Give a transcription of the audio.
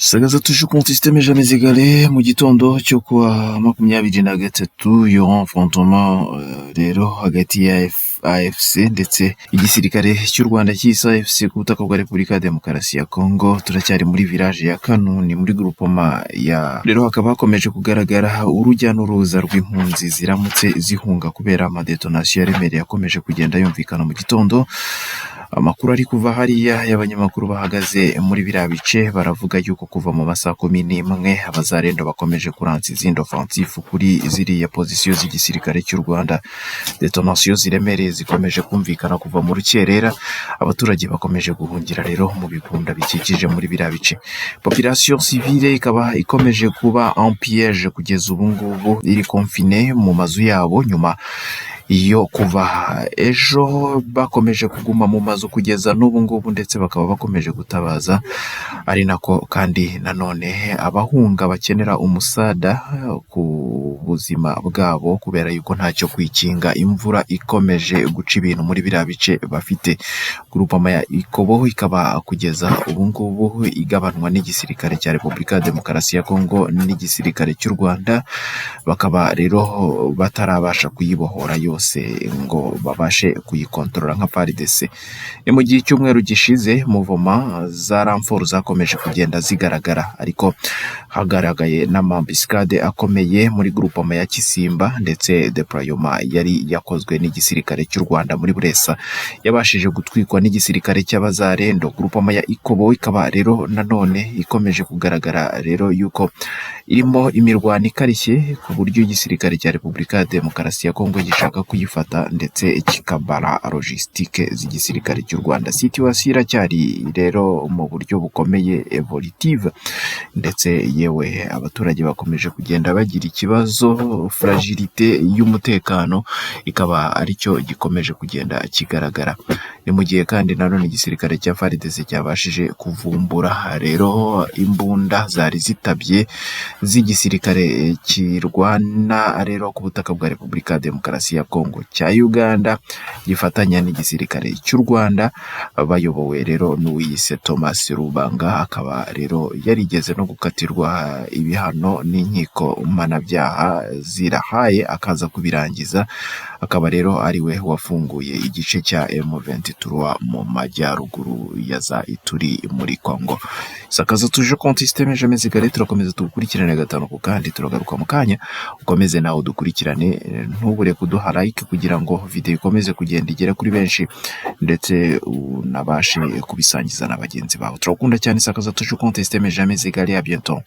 Sagaza toujours compte système jamais égalé. Mu gitondo cyo kuwa 23 yo affrontement rero hagati ya AFC ndetse igisirikare cy'u Rwanda cy'isa AFC ku butaka bwa Repubulika ya Demokarasi ya Congo. Turacyari muri village ya Kanuni, muri groupement ya rero hakaba hakomeje kugaragara urujya n'uruza rw'impunzi ziramutse zihunga kubera ama détonations aremereye akomeje kugenda yumvikana mu gitondo. Amakuru ari kuva hariya y'abanyamakuru bahagaze muri biriya bice baravuga yuko kuva mu masaha 11 abazarendo bakomeje kuransa izindi offensive kuri ziriya positions z'igisirikare cy'u Rwanda. Détonations ziremereye zikomeje kumvikana kuva mu rukerera, abaturage bakomeje guhungira rero mu bigunda bikikije muri biriya bice. Population civile ikaba ikomeje kuba en piège kugeza ubu ngubu, iri confinée mu mazu yabo nyuma yo kuva ejo bakomeje kuguma mu mazu kugeza n'ubu ngubu, ndetse bakaba bakomeje gutabaza, ari nako kandi nanone abahunga bakenera umusada ku buzima bwabo kubera yuko ntacyo kwikinga imvura ikomeje guca ibintu muri biriya bice bafite. Groupement ya Ikobo ikaba kugeza ubu ngubu igabanwa n'igisirikare cya Repubulika ya Demokarasi ya Kongo n'igisirikare cy'u Rwanda, bakaba rero batarabasha kuyibohora yose ngo babashe kuyikontorora nka FARDC. Ni mu gihe icyumweru gishize mouvements za renforts zakomeje kugenda zigaragara, ariko hagaragaye n'ama embuscades akomeye muri groupement ya Kisimba, ndetse déploiement yari yakozwe n'igisirikare cy'u Rwanda muri Buresa yabashije gutwikwa n'igisirikare cy'abazarendo. Groupement ya Ikobo ikaba rero nanone ikomeje kugaragara rero yuko irimo imirwano ikarishye, ku buryo igisirikare cya Repubulika ya Demokarasi ya Kongo gishaka kuyifata ndetse kikabara logistique z'igisirikare cy'u Rwanda. Situation iracyari rero mu buryo bukomeye évolutive, ndetse yewe abaturage bakomeje kugenda bagira ikibazo. Fragilité y'umutekano ikaba aricyo gikomeje kugenda kigaragara. Ni mu gihe kandi nanone igisirikare cya FARDC cyabashije kuvumbura rero imbunda zari zitabye z'igisirikare kirwana rero ku butaka bwa Repubulika ya Demokarasi ya Kongo cya Uganda gifatanya n'igisirikare cy'u Rwanda, bayobowe rero n'uwiyise Thomas Rubanga, akaba rero yarigeze no gukatirwa ibihano n'inkiko mpanabyaha zirahaye akaza kubirangiza, akaba rero ari we wafunguye igice cya M23 mu majyaruguru ya za Ituri muri Congo. Sakaza toujours compte système jamais égalé, turakomeza tugukurikirane gatanu ku kandi, turagaruka mu kanya, ukomeze nawe udukurikirane, ntubure kuduha like kugira ngo video ikomeze kugenda igere kuri benshi, ndetse unabashe kubisangiza na bagenzi bawe. Turakunda cyane. Sakaza toujours compte système jamais égalé, à bientôt.